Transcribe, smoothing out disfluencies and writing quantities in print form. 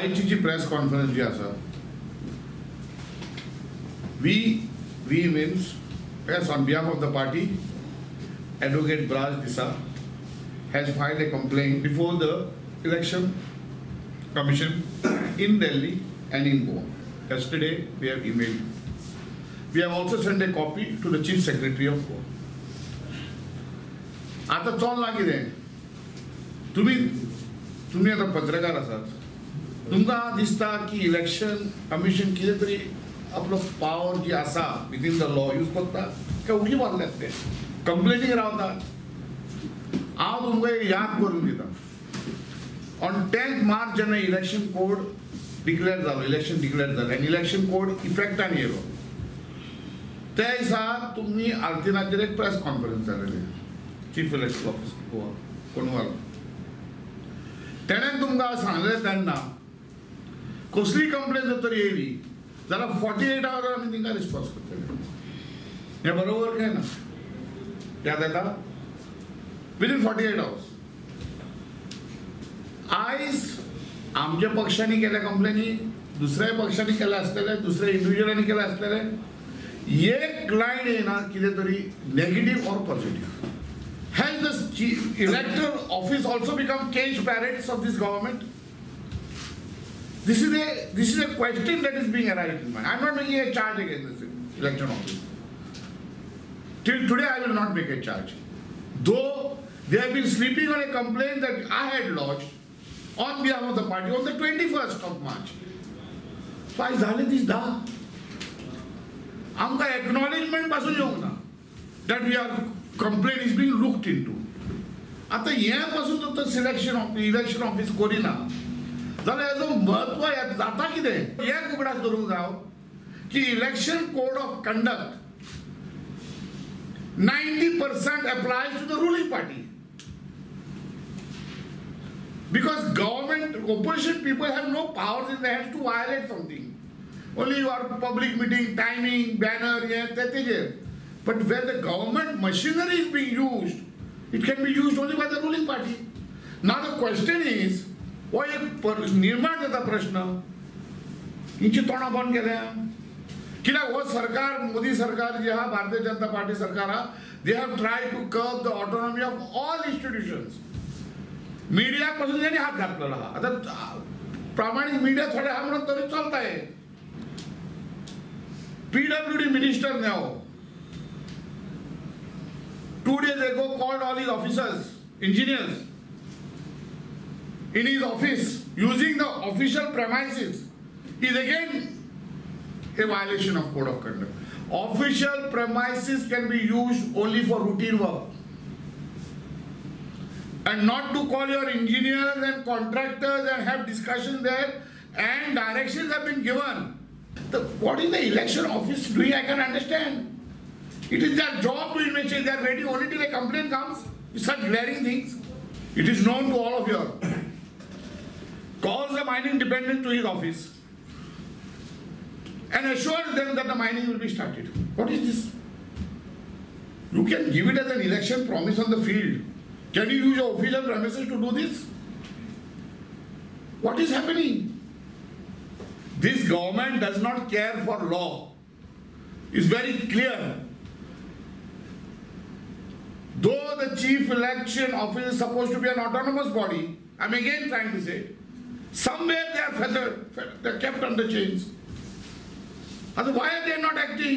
आयची जी press conference जी आसा, we means yes, on behalf of the party, Advocate Braz D'Sa has filed a complaint before the Election Commission in Delhi and in Goa. Yesterday we have emailed. We have also sent a copy to the Chief Secretary of Goa. आता चोल्लां कितें, तुमी आतां पत्रकार आसात, तुमकां दिसता की election commission कितें तरी आपलो पावर जी आसा विदीन the law use करता काय उगी मारल्यात ते कंप्लेनींग रावता. हांव तुमकां एक याद करून दिता, ऑन 10 मार्च जेन्ना इलेक्शन कोड डिक्लेअर जालो, इलेक्शन डिक्लेअर जालें आनी इलेक्शन कोड इफेक्टान येयलो, त्या दिसा तुमी आल्तिनाचेर एक प्रेस कॉन्फरन्स जालेली, चीफ इलेक्शन ऑफिसर गोवा कोणवाल, तेणें तुमकां सांगलें तेन्ना कसली कंप्लेन जर तर येयली जाल्यार 48 आवर आमी तांकां रिस्पॉन्स करतले. हें बरोबर काय ना? याद येता? Within 48 hours. आयज आमच्या पक्षांनी केल्या कंप्लेनी, दुसऱ्या पक्षांनी केल्या आसतले, दुसऱ्या इंडिव्हिज्युअलांनी केल्या आसतले, एक लायन येना कितें तरी negative or positive. Has the electoral office also become cage parrots of this government? This is a question that is being arised in mind. I am not making a charge against this election office. Till today I will not make a charge. Though they have been sleeping on a complaint that I had lodged on behalf of the party on the 21st of March. So आयज जाले दीस 10, आमकां acknowledgement पासून येवंक ना that we are complaint is being looked into. आतां हें पासून जर सिलेक्शन इलेक्शन ऑफिस करिना जाल्यार हेजो म्हत्व जाता कितें? हें उगडास दवरूंक जाय की election code of conduct 90% applies to the ruling party, because government opposition people have no powers in their hands to violate something. Only your public meeting, timing, banner, तेजेर. But where the government machinery is being used, it can be used only by the ruling party. Now the question is, हो एक निर्माण जाता प्रश्न, हिंची तोंडां बंद केल्या कित्याक? हो सरकार, मोदी सरकार जी आहा, भारतीय जनता पार्टी सरकार आहा, they have try to curb the autonomy of all institutions. मिडियाक पासून तेणी हात घातलेलो आहा. आतां प्रामाणीक मिडिया थोडे आहा म्हणून तरी चलता. हे PWD minister now 2 days ago called all his officers, engineers in his office using the official premises is again a violation of code of conduct. Official premises can be used only for routine work and not to call your engineers and contractors and have discussions there, and directions have been given. What is the election office doing? I can understand. It is their job to investigate. They are waiting only till a complaint comes. Such glaring things. It is known to all of you. Calls the mining dependent to his office and assures them that the mining will be started. What is this? You can give it as an election promise on the field. Can you use your official premises to do this? What is happening? This government does not care for law. It's very clear. Though the Chief Election Office is supposed to be an autonomous body, I'm again trying to say, somewhere they are feathered, they are kept under chains. Why are they not acting?